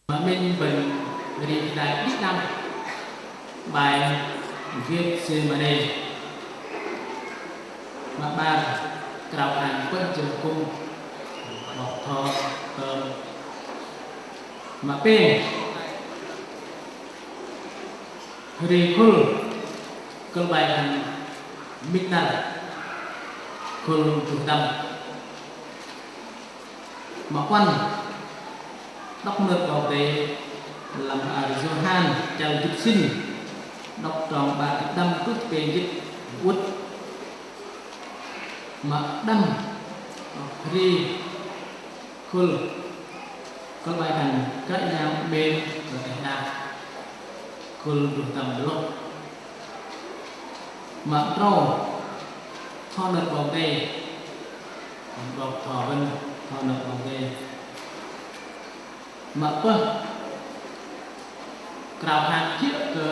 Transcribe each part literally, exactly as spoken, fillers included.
Mă minh bơ̆n ri hơdai đĭ đăng bai Gêtsêmanê. Mă 'bar, krao khan pơ̆n jơ kŭm 'bok tho tơm. Mă pêng, hơri khul kơ̆l bai khan minh năr khul druh dăm. Mă puăn, đŏk nơ̆r 'Bok Kei-Dei lăm ar Yôhan chăl jĭt sĭn, đŏk trong 'bar jĭt đăm truh pêng jĭt ŭt. Mă đăm, hơri khul kơ̆l bai khan Kră Yang 'mêm kơ teh đak, khul druh dăm lôch. Mă tơdrâu, tho nơ̆r 'Bok Kei-Dei. 'Bok tho bơ̆n, tho nơ̆r 'Bok Kei-Dei. Mă pơh, krao khan kiơ̆ kơ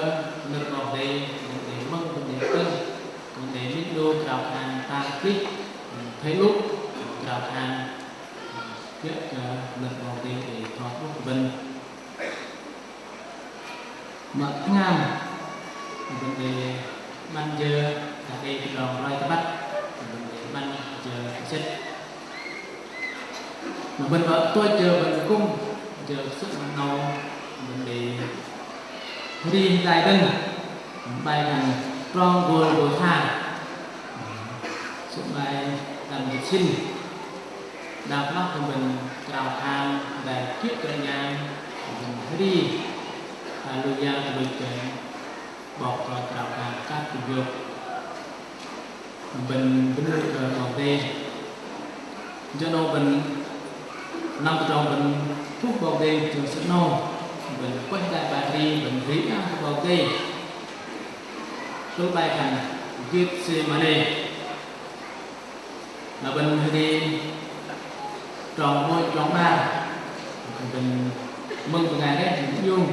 nơ̆r 'Bok Kei-Dei, bơ̆n đei mơ̆ng, bơ̆n đei pơ̆n, bơ̆n đei minh 'nu krao khan tang plih, thoi lu krao khan kiơ̆ kơ nơ̆r 'Bok Kei-Dei đei tho truh bơ̆n. Mă tơhngam, bơ̆n đei 'măn jơ, ta đei tơdrong roi tơbăt, bơ̆n đei 'măn jơ kơsĕt. Mă bơ̆n wă tuch jơ bơ̆n kŭm jơ kơsĕt mă 'nâu, bơ̆n đei ri hơdai dơ̆ng bai khan trong Gôlgôtha, sơ̆ bai đăm jĭt sĭn. Đak lăp bơ̆n krao khan đei kiơ̆ Kră Yang, bơ̆n hơri. Haleluya, kơplah 'bok tho krao khan kăt kơ jơ̆p. Bơ̆n bơnê kơ 'Bok Kei-Dei. Jơ 'nâu bơ̆n năm tơdrong bơ̆n pŭ 'Bok Kei-Dei jơ̆ sơ̆ 'nâu. Bơ̆n pơih dai bai ri, bơ̆n ri ang kơ 'Bok Kei-Dei. Kơ̆l bai khan Gêtsêmanê. Na bơ̆n hơri trong mônh trong 'bar. Bơ̆n mơ̆ng bơngai reh bơ̆n iung.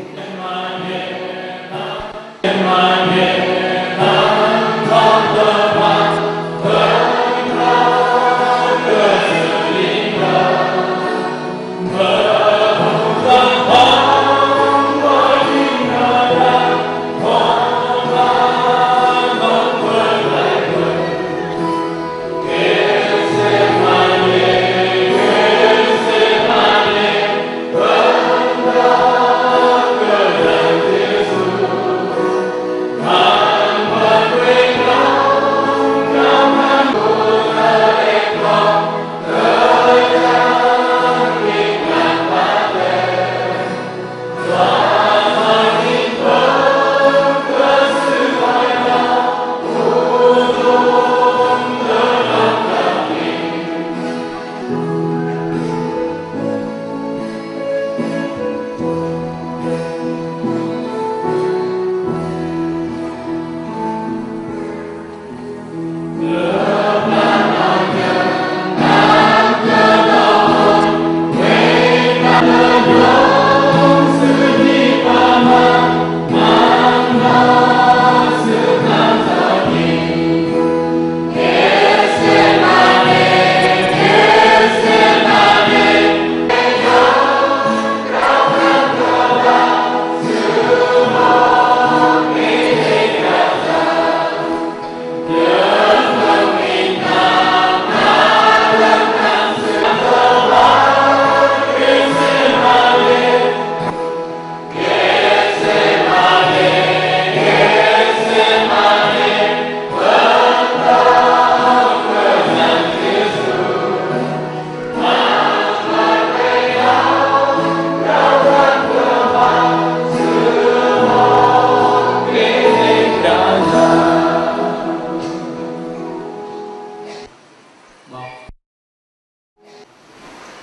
Bok.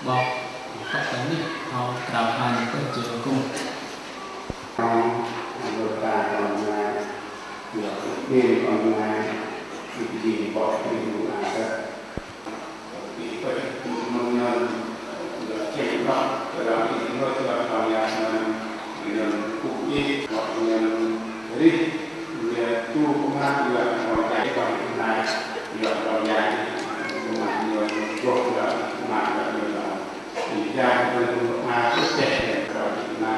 Bok, bok tơ nih, thoi krao khan pơjơ kŭm. Hơdai kơ bơngai, yua kơ bơngai, bơngai, bơngai, bơngai, bơngai,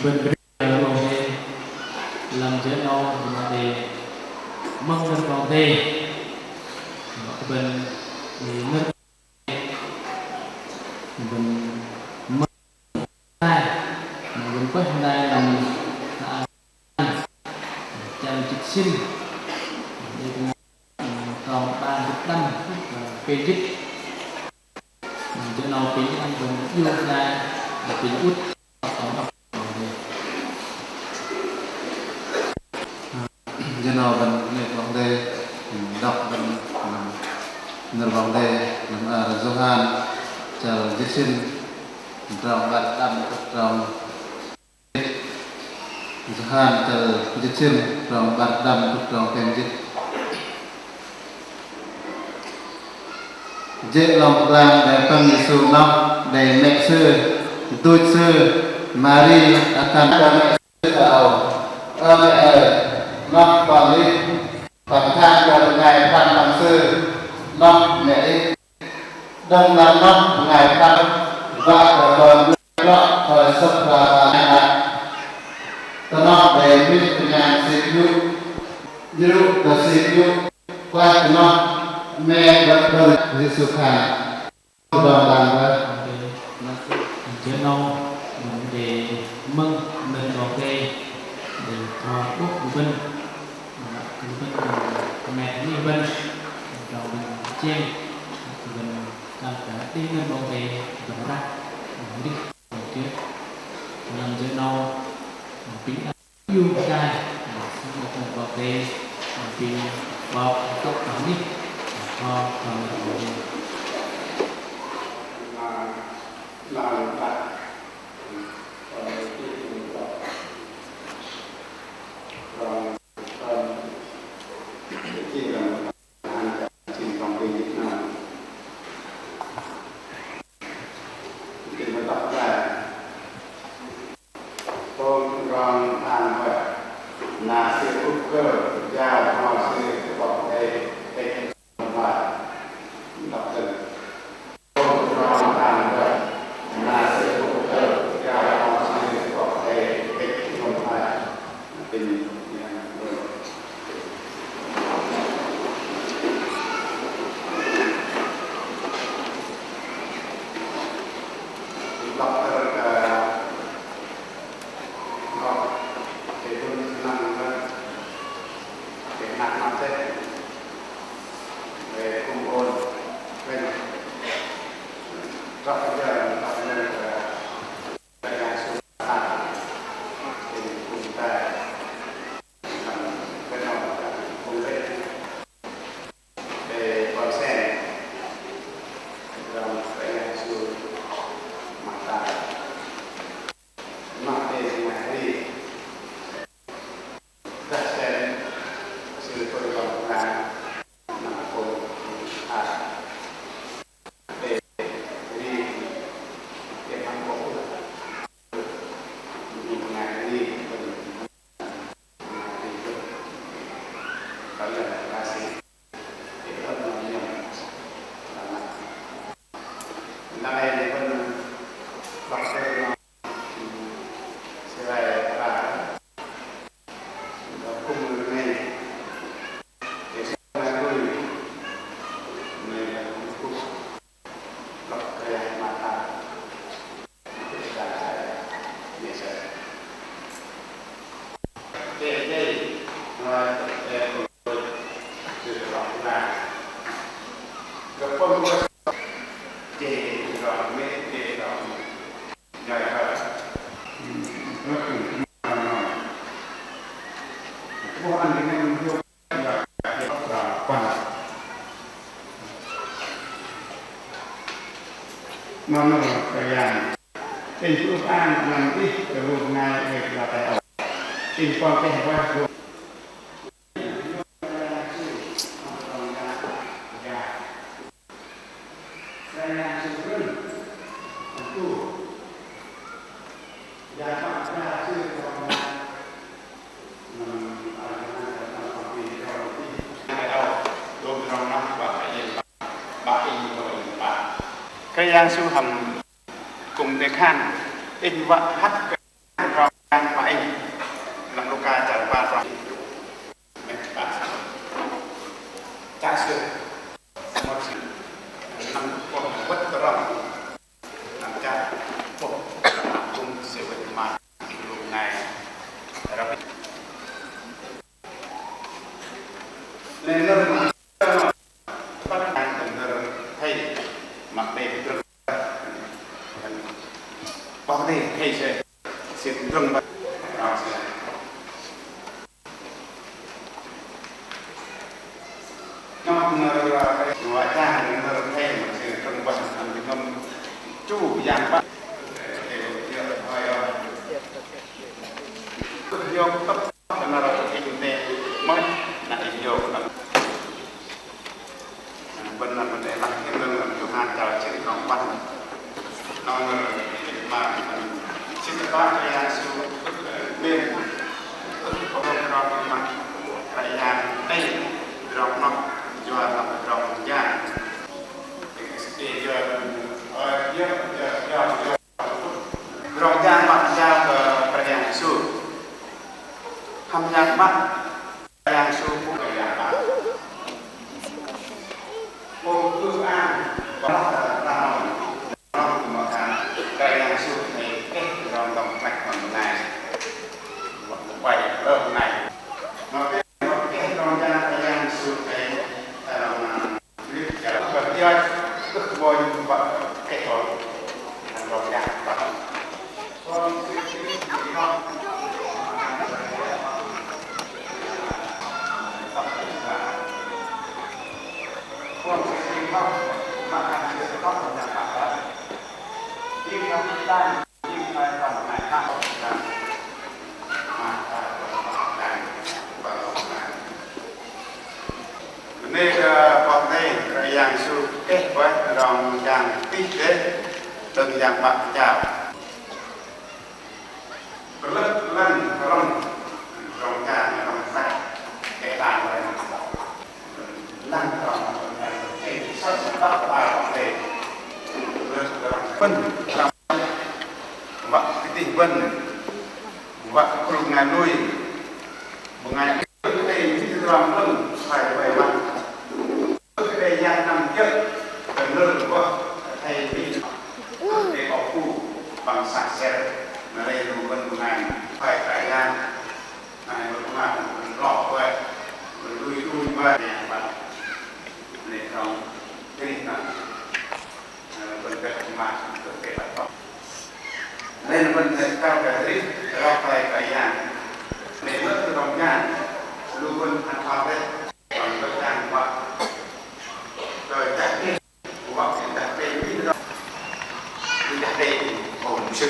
Bơ̆n bơnê kơ 'Bok Kei-Dei, lăm jơ 'nâu bơ̆n đei mơ̆ng nơ̆r 'Bok Kei-Dei. Bơ̆n đei nơ̆r 'Bok Kei-Dei, bơ̆n mơ̆ng nơ̆r 'Bok Kei-Dei, bơ̆n pơih hơdai lăm hla ar chăl jĭt sĭn, đei trong 'bar jĭt đăm, pêng jĭt. Jơ 'nâu pêng jĭt ăn bơ̆n iung hơdai, pêng ŭt. Jơ 'nâu bơ̆n bơnê kơ 'Bok Kei-Dei, đŏk bơ̆n nơ̆r 'Bok Kei-Dei lăm hla ar Yôhan chăl jĭt sĭn, trong 'bar jĭt đăm, trong Yôhan chăl jĭt sĭn, trong 'bar jĭt đăm, trong pêng jĭt. Jê̆ 'long pơglang đei pơ̆ng Yêsu 'noh, đei mĕ sư, tuch sư, Mari, akăn kơ mĕ sư kơ âu: Ơ mĕ ơi, 'noh kon ih. Păng than kơ bơngai pran păng sư: 'Noh mĕ ih. Đơ̆ng lăm 'noh bơngai pran wă kơ lơ mưh trŏ thoi sơ̆p hla bơar. Tơ 'noh đei mih tơngan sĭ 'nhu, 'nhu kơ sĭ 'nhu. Klaih tơ 'noh, mĕ bơ̆n đơ̆ng Yêsu khan. Tơdrong 'Bok Kei-Dei. Jơ 'nâu bơ̆n đei mơ̆ng nơ̆r 'Bok Kei-Dei, đei thoi ôh kơ bơ̆n, kơ bơ̆n, kơ mĕ anih bơ̆n, tơdrong bơ̆n jing, kơ bơ̆n kăl kơ đei nơ̆r 'Bok Kei-Dei, bơ̆n rah, bơ̆n rih, bơ̆n kiơ̆. Lăm jơ 'nâu, pinh Iung tai, sơng 'Bok Kei-Dei, pinh 'bok tŏk tơ anih, kơ, kơ nơ̆r 'Bok Kei-Dei. Tôm rong an hoi. Na sư ŭk kơ jao hmâo sư kơ 'Bok Kei-Dei tĕch hmâo hoi. Đŏk dơ̆ng. Tôm rong an hoi. Na sư ŭk kơ jao hmâo sư kơ 'Bok Kei-Dei tĕch hmâo hoi. Pinh yang đôi. Đŏk tơrơ kơ ngok tơdrong năng lơ tơnap mă tĕ. Wei kŭm ôn. Wei. Đŏk tơrơ, đŏk tơrơ kơ Mă mơ̆r Kră Yang. Inh ưh ang năm ih kơ lu bơngai ưh kơ la tai âu. Inh pơm teh wah gô. Kră Yang Yêsu hăm kŭm đe khan, inh wă hăt kơ Kră Yang pă inh. Lăm Luka chăl pă trong. Chă sư. Lăm pơh wơ̆t tơrŏng. Lăm chă pơh kŭm sư wơ̆t mă lu bơngai răp. Lei nơ̆r mă Păt nơ̆r thây mă đei tơdrong. Păt đei thây sư, sư tơdrong bơ̆n. Nơ̆r, nơ̆r, nơ̆r thây mă sư tơdrong bơ̆n, ăn tơdrong chu yang păt. Yŏk tơ̆p. Bơ̆n na bơ̆n đei lăng hĭn lăng lăm Yôhan chăl jĭt trong băt. Nơ̆r mă jĭt tơpă Kră Yang Yêsu, nên, ưh kơ pơhrăm mă Kră Yang đei tơdrong noh, yua lăm tơdrong jang. Tơdrong jang mă jang kơ Kră Yang Yêsu. Hăm yang mă Kră Yang Yêsu pŭ Kră Yang mă. Ơ, ư ang, Kră Yang Yêsu thây keh tơdrong dŏng klaih mă bơngai. Wă kơ bai lơ bơngai. Mă keh, mă keh tơdrong jang Kră Yang Yêsu thây, thây lăm Bơnê kơ Păng đei, Kră Yang Yêsu keh boih tơdrong jang tih dêh, đơ̆ng yang pă pơjao. Pơlơ̆k lăng rŏng, rŏng jang, rŏng sah, keh đan rŏng. Lăng rŏng, rŏng jang, keh sơ̆ sơ̆ tŏk kơpal Păng đei. Pơlơ̆k lăng, pơ̆n, lăng, wă kơdih bơ̆n, wă kơ krŭng bơngai lui, bơngai Ưh kơ đei minh tơdrong lơ̆ng, bai bai mă. Ưh kơ đei yang năm kiơ̆, kơ nơ̆r gô, athei minh. Ưh kơ đei kơ pŭ, păng sah sel, na lei lu bơ̆n bơngai, bai Kră Yang, na lei lu bơngai, lu bơ̆n lŏ bai, lu lui lui bai, na lei trong, Krist na. Bơ̆n bĕ mă, bơ̆n bĕ băt tŏ. Lei na bơ̆n bĕ kăl kơ arih, rŏk bai Kră Yang. Lei mơ̆t tơdrong jang, lu bơ̆n hăn thao bĕ, bơ̆n bĕ jang wă. Tơ jăk đei, wă jăk đei, minh tơdrong. Minh jăk đei, ôm sư.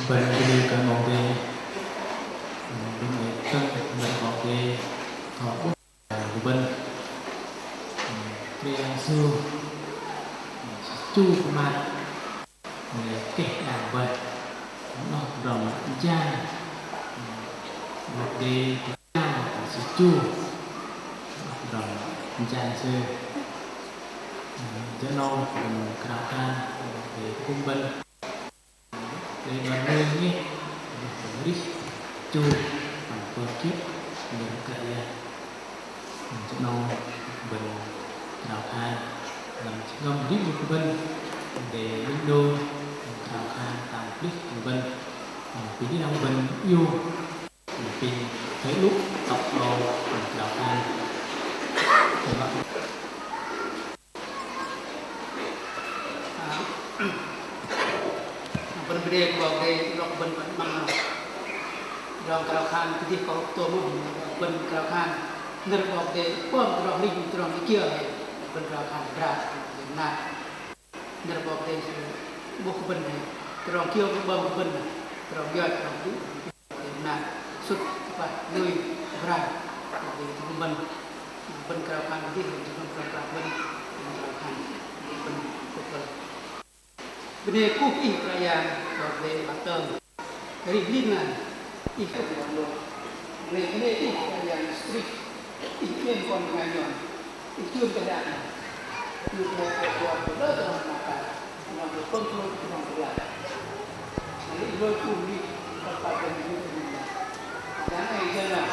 Bơ̆n kơ 'Bok Kei-Dei, bơ̆n 'nĕ kơ bơ̆n 'Bok Kei-Dei, thoi 'bôh kơ bơ̆n, Kră Yang Yêsu, Sư chu pơmat, Sư keh kơang bơih, 'noh tơdrong jang, 'Bok Kei-Dei, Sư chu, 'noh tơdrong jang Sư. Jơ 'nâu bơ̆n krao khan, 'Bok Kei-Dei tơgŭm bơ̆n. Đei đon lui ngeh, đei đon rih, chu, păng pơm kiơ̆, đơ̆ng Kră Yang. Jơ 'nâu bơ̆n krao khan, lăm jơhngơ̆m rim kơ bơ̆n, đei minh đô, krao khan tam plih kơ bơ̆n, păng pinh đĭ đăng bơ̆n iung. Pinh thoi lu tŏk 'nâu krao khan. Bơ̆n bơnê kơ 'Bok Kei-Dei, 'nŏk bơ̆n bơ̆n 'măng 'nâu. Tơdrong krao khan kơdih kơ tôm bơ̆n krao khan. Nơ̆r 'Bok Kei-Dei pơm tơdrong rim, tơdrong kiơ bơ̆n krao khan bra na. Nơ̆r 'Bok Kei-Dei Sư 'Bôh kơ bơ̆n hei, tơdrong kiơ kơ 'bơ̆ng kơ bơ̆n, tơdrong yoch, tơdrong tŭ, tơdrong nat, sŭt, tơpă, lui, bơ̆n, tơdrong bơ̆n, bơ̆n krao khan kơdih, bơ̆n krao khan, bơ̆n krao khan, bơ̆n kơpal. Bơnê kŭp Ih Kră Yang, kơ bơnê băt tơm. Arih ling lang, Ih kŭp bơnê, bơnê Ih Kră Yang strih, Ih 'mêm kon bơngai nhôn, Ih chưn kơ hơdai. Ih kŭp bơnê kơ buăl tơdrong nata, tơdrong pơm tơdrong tơdrong. Arih lôch um Ih, kơ pă bơnê Ih kŭp bơnê. Yang ai jơlah.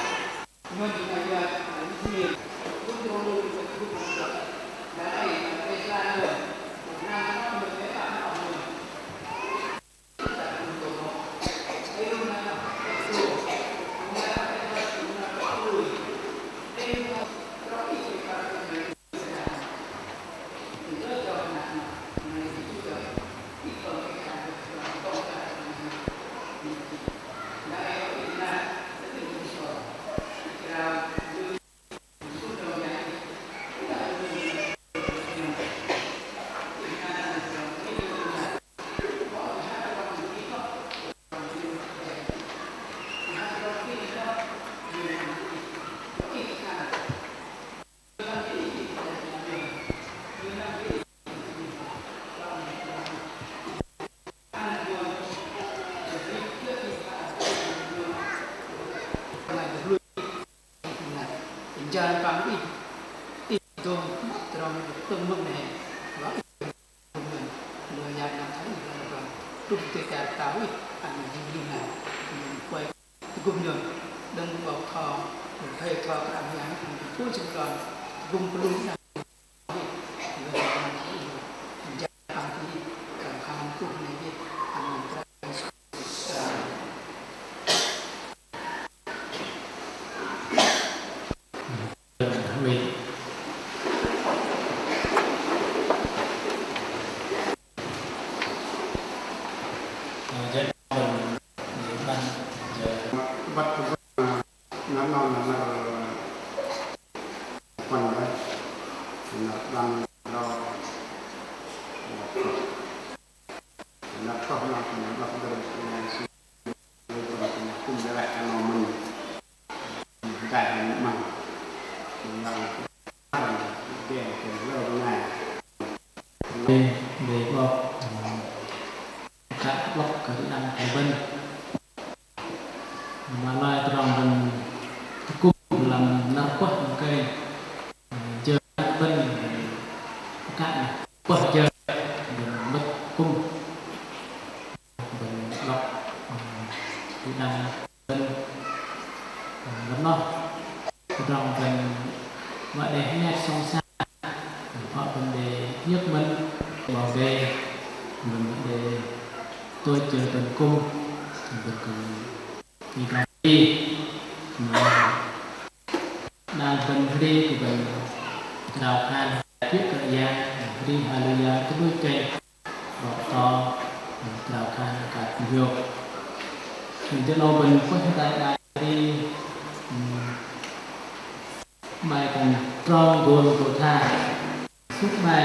Đei, đei 'bok, ơ, kăk 'blŏk kơ đĭ đăng kơ bơ̆n. Mă lei tơdrong bơ̆n tơgŭm lăm năr pơh kơ, ơ, jơ bơ̆n, ơ, kăk pơh jơ bơ̆n mơ̆t kŭm. Bơ̆n 'blŏk, ơ, đĭ đăng bơ̆n, ơ, lăm noh. Tơdrong bơ̆n mă đei hơmet sŏng sa, phŏ bơ̆n đei nhơk mơ̆n, 'Bok Kei-Dei, bơ̆n đei tôch jơ bơ̆n kŭm, bơ̆n kŭm đĭ đăng hơri, đĭ đăng bơ̆n hơri kơ bơ̆n krao khan, kiơ̆ Kră Yang, hơri haleluya, tơ'bôh kĕnh. Bok to, krao khan kăk hiôk. Mă tơ 'nâu bơ̆n pơih hơdai đai rim, ơ, mai khan trong Gôlgôtha. Sŭk mai.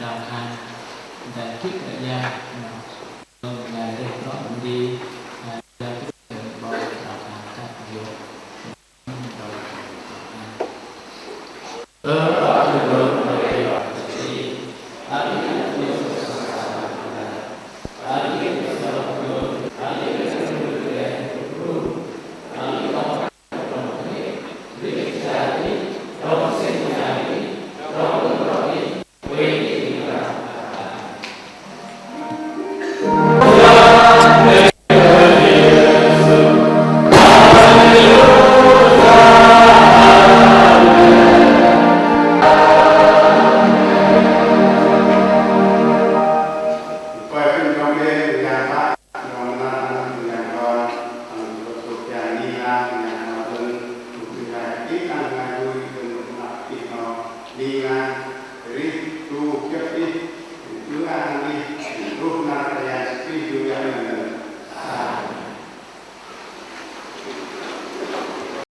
Krao khan dang kĭ kơ Yang, dang rơih krŏ mơ̆n đĭ, Yang Krist đơ̆ng 'Bok krao khan kăp hiôk.